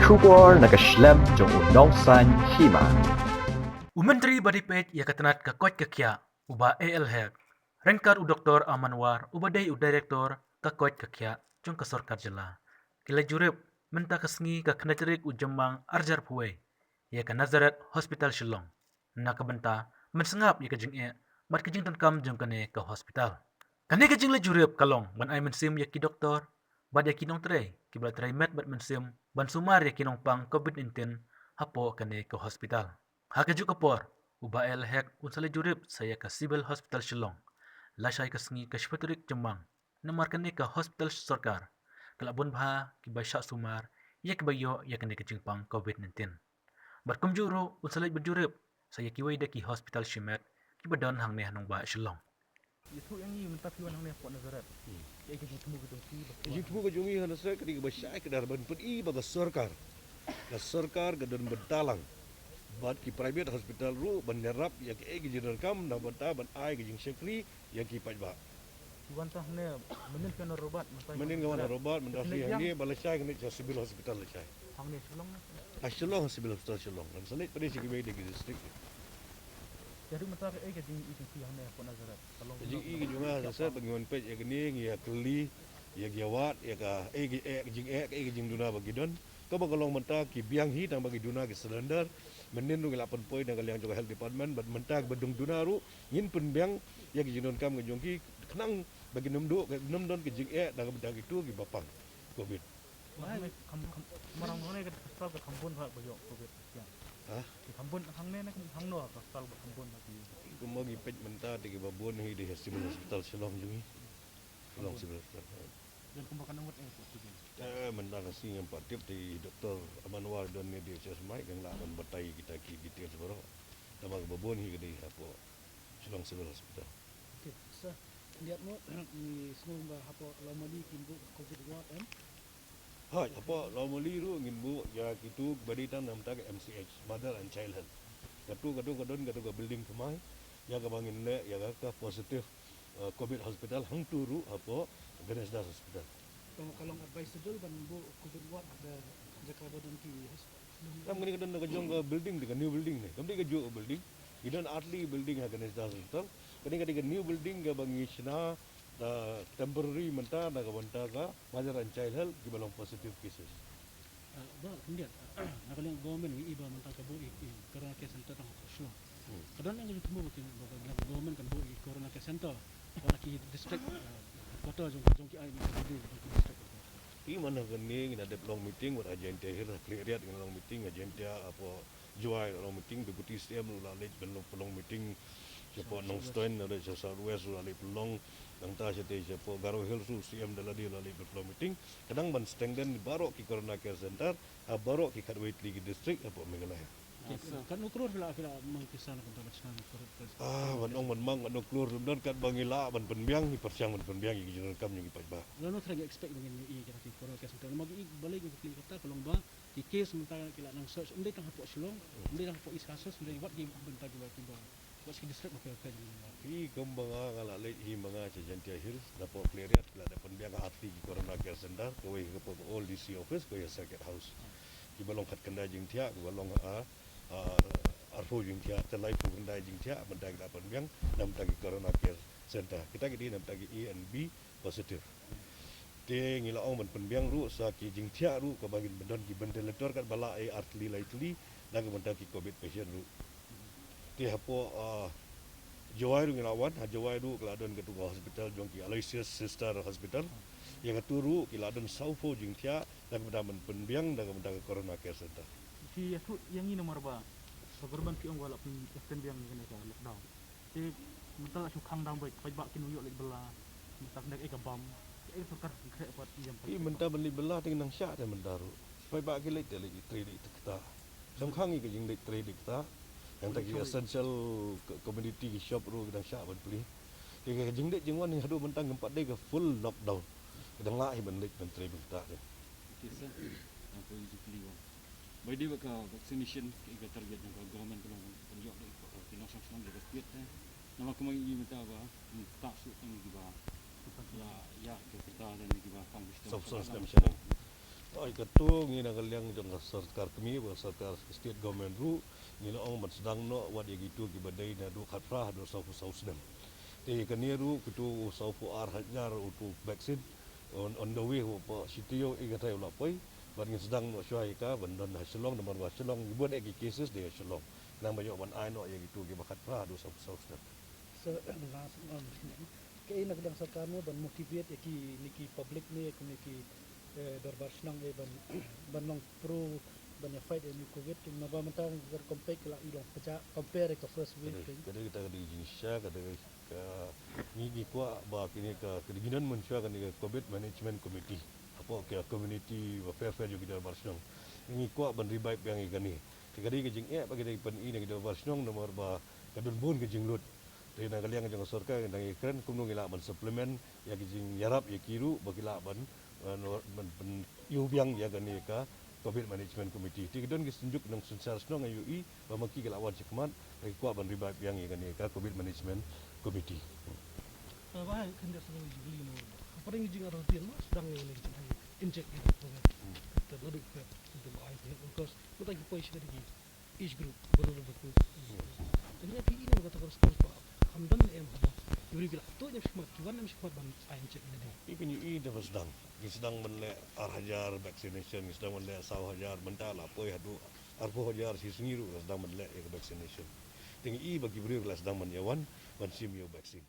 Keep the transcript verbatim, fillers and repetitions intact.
Khubor na ka shlem jong u nongsan hima. U Myntri ba dei peit ïa ka tnat ka koit ka khiah, u Bah A L Hek, ryngkat u Doktor Aman War, uba dei u Director ka koit ka khiah jong ka sorkar jylla, ki la jurip mynta ka sngi ka khyndai tarik u Jymmang arhajar arphew wei ïa ka Nazareth Hospital Shillong, na ka bynta ban sngap ïa ka jingeh bad ka jingdonkam jong kane ka hospital. Kane ka jingleit jurip ka long ban ai mynsiem ïa ki doktor bad ïa ki nongtrei kiba la trei met bad mynsiem ban sumar ïa ki nongpang covid nineteen hapoh kane ka hospital. Ha kajuh ka por, u Bah A L Hek un sa leit jurip sa ïa ka Civil Hospital Shillong lashai ka sngi ka shiphew tarik Jymmang, namar kane ka hospital sorkar ka la bun bha kiba shah sumar ïa kiba ïoh ïa kane ka jingpang covid nineteen. Bad kumjuh ruh un sa leit ban jurip sa ïa kiwei de ki hospital shimet kiba don hangne ha nongbah Shillong. Ïathuh ïa ngi mynta phi wan hangne hapoh Nazareth. Hmm. Kaei ka jingthmu ka jong phi ba phi wan? Ka jingthmu ka jong ngi ha Nazareth ka dei kaba shai kdar ban pyni ba ka sorkar, ka sorkar ka don bynta lang bad ki private hospital ruh ban ïarap ïa kaei ka jingdonkam na ka bynta ban ai ka jingshakri ïa ki paidbah. Phi wan tang hangne, mynnin phi wan ha Robat, mynta mynnin nga wan ha Robat, mynta phi hangne, ba lashai kane sha Civil Hospital lashai. Hangne Shillong? Ha Shillong, Civil Hospital Shillong. Ngan sa leit pat sha kiwei de ki district. Ïa, haduh mynta kaei ka jingïohi jong phi hangne hapoh Nazareth? Ka long, ka jingïohi ka jong nga ha Nazareth ba ngi wan peit ïa kane, ngi ïa kylli ïa ki, ïa wad ïa kaei ka, eh, ka jingeh, kaei ka jingduna ba ki don. Kaba ka long mynta ki biang hi tang ba ki duna ki cylinder. Mynnin ruh ngi la pynpoi na ka liang jong ka Health Department, bad mynta kiba dang duna ruh ngin pynbiang ïa ki jingdonkam ka jong ki khnang ba kin ym duh, kin ym don ka jingeh na ka bynta kito kiba pang covid. Marang hangne, kham, kham, marang hangne ka hospital ka kham bun bha ba ïoh covid. Ha? Ka kham bun hangne ne kham, hangno ka hospital ba kham bun bha ki? Kumba ngi peit mynta te kiba bun hi dei ha Civil Hospital Shillong jong ngi. Shillong Civil Hospital. Don kumba kan nang wat eh ko tu. Eh, mynta ka sngi ngam pat tip te Doktor Aman War don ne D H S mai kan lah ban batai kita ki details baroh. Tangba kaba bun hi ka dei hapoh Shillong Civil Hospital. Okay, sir. Khyndiat mo, ngi sngew ba hapoh Lawmali kin buh covid ward em? Hooid, hapoh Lawmali ruh ngin buh ïa kitu ba dei tang namar ka M C H, Mother and Child Health. Katu ka don, ka don, katu ka building thymmai ïa kaba ngin leh ïa ka positive, eh, covid hospital hangtu ruh hapoh Ganesh Das Hospital. Ka long, ka long advisable ban buh covid ward ha ka jaka ba don ki hos-, Kam kane ka don ka jong ka building, te ka new building ne. Kam dei kajuh building. Ngi don artylli building ha Ganesh Das Hospital. Kane ka dei ka new building kaba ngi shna, ah, temporary mynta na ka bynta ka Mother and Child Health kiba long positive cases. Ah, Bah, khyndiat, ah, na ka liang government ngi i ba mynta ka buh i, i Corona Care Center tang hapoh Shillong. Hmm. Ka don ïa ka jingthmu ba ki, ba ka government kan buh i Corona Care Center ha ki district, ah, headquarter jong, jong ki, ai, jong ki district. Te man ha kane ngi la dep long meeting bad ha Jaintia Hills, ha Khliehriat ngi la long meeting, ha Jaintia, hapoh Jowai la long meeting, Deputy C M ruh la leit ban long, pynlong meeting, shapoh Nongstoiñ, la leit sha South West ruh la leit pynlong, nangta shatei shapoh Garo Hills ruh C M Dalladi la leit ban pynlong meeting, ka dang ban strengthen baroh ki Corona Care Center ha baroh ki khatwei tylli ki district hapoh Meghalaya. Yes, sir. Katno klur phi la, phi la mang pisa na ka bynta ban shna ïa ka Corona Care Center? Ah, ban ong ban mang katno klur, don katba ngi lah ban pynbiang, ngi pyrshang ban pynbiang ïa ki jingdonkam jong ki paidbah. Lano trai ngi expect ba ngin ïohi ïa kita ki Corona Care Center? Namar ki balei ngi kylli kata ka long ba ki case mynta ki la nang surge, ym dei tang hapoh Shillong, ym dei tang hapoh East Khasi Hills, ym dei wat ki bynta kiba, kiba, wat ki district ba pher pher jong ngi. Ki, kumba nga, nga la leit hi ma nga sha Jaintia Hills, napoh Khliehriat ki la dep pynbiang artylli ki Corona Care Center, kawei hapoh ka old D C office, kawei ha Circuit House. Kiba long khatkhyndai jingthiah, kiba long, ah, ah, arphew jingthiah, te laiphew khyndai jingthiah mynta ki la pynbiang na bynta ki Corona Care Center. Kita ki dei na bynta ki A and B positive. Te ngi la ong ban pynbiang ruh sa ki jingthiah ruh kaba ngin pyn don ki ventilator katba lah, eh, artylli laitylli na ka bynta ki covid patient ruh. Te hapoh, ah, Jowai ruh ngi la wan, ha Jowai ruh ka la don katu ka hospital jong ki Aloysius Sister Hospital. Ïa katu ruh ki la don sawphew jingthiah na ka bynta ban pynbiang na ka bynta ka Corona Care Center. Phi ïathuh ïa ngi namar ba ka government phi ong ba la pyn-, pynbiang ïa kane ka lockdown. Te mynta la shu khang dang ba paidbah kin ïoh leit bylla, mynta ka dei ka bam, ka sorkar ka khreh pat ïa. Te mynta ban leit bylla te nang shah te mynta ruh. Paidbah ki leit te leit trei dei te kata. Dang khang ïa ka jingleit trei dei kata. Nangta ki essential co-, commodity ki shop ruh ki dang shah ban plie. Te ka jingleit jingwan hi haduh mynta ngim pat dei ka full lockdown. Ki dang lah hi ban leit ban trei ban kata te. Ki sa, nang poi ju plie wan. Bai dei ba ka vaccination, ka, ka target jong ka government ka long ban ïoh da ki nongshong shnong da ka state te. Namar kumba ngi mynta ba mynta shu tang kiba la ïa ka kata da kiba pang bishta. Sub-, substantial. Oi, kato ngi na ka liang jong ka sorkar kmie, ba sorkar state government ruh, ngi la ong ban sdang noh wat ïa kito kiba dei naduh khatphra haduh sawphew saw snem. Te kane ruh kito u sawphew ar hajar uto vaccine on, on the way, u pa shi taïew i ka taïew la poi, bad ngin sdang noh shuwa ïa ka ban don ha Shillong, namar ba Shillong ngi bun eh ki cases dei ha Shillong. Nang ba ïoh ban ai noh ïa kito kiba khatphra haduh sawphew saw snem. So, last one. Kaei na ka liang sorkar mo ban motivate ïa kine ki public ne, kine ki, eh, dorbar shnong, eh, ban, ban long pro, ban ïa fight ïa u covid, te naba mynta ka compare ki la i long pajah, compare ka first wave. Ka dei, ka dei kita ka dei jingshisha, ka dei ka, ngi, ngi kwah ba kine ka, ka dei ngi don mynshuwa kane ka covid management committee hapoh ka community welfare jong ki dorbar shnong. Ngi kwah ban revive biang ïa kane. Te ka dei ka jingeh ba ki dei ban i na ki dorbar shnong namar ba ka don bun ka jinglut. Te na ka liang jong ka sorkar ngi dang ïakren kumno ngi lah ban supplement ïa ki jingïarap ïa ki ruh ba ki lah ban, ban, ban, ban ïoh biang ïa kane ka covid management committee. Te ki don ki synjuk nongsynshar shnong ïohi ba ma ki ki lah wan shakhmat, ba ki kwah ban revive biang ïa kane ka covid management committee. Ah, ba, kan da salo jibli no. Apa ring jing aro tin ma sedang ni ni jing inject ni covid. Te baru ke tu ai ke, of course. Mata ki poi sida ki age group baru baru tu. Jadi ki ini kata kata terus ba. Hamdan em haba. Ibri bila tu nyam shikmat, kiwan nyam shikmat ban ai inject ni. Ikin ïohi da ba sdang. Ki sdang ban leh ar hajar vaccination, ki sdang ban leh saw hajar, mynta la poi haduh arphew hajar shi sngi ruh la sdang ban leh ïa ka vaccination. Te ngi i ba ki briew la sdang ban ïa wan ban shim ïa u vaccine.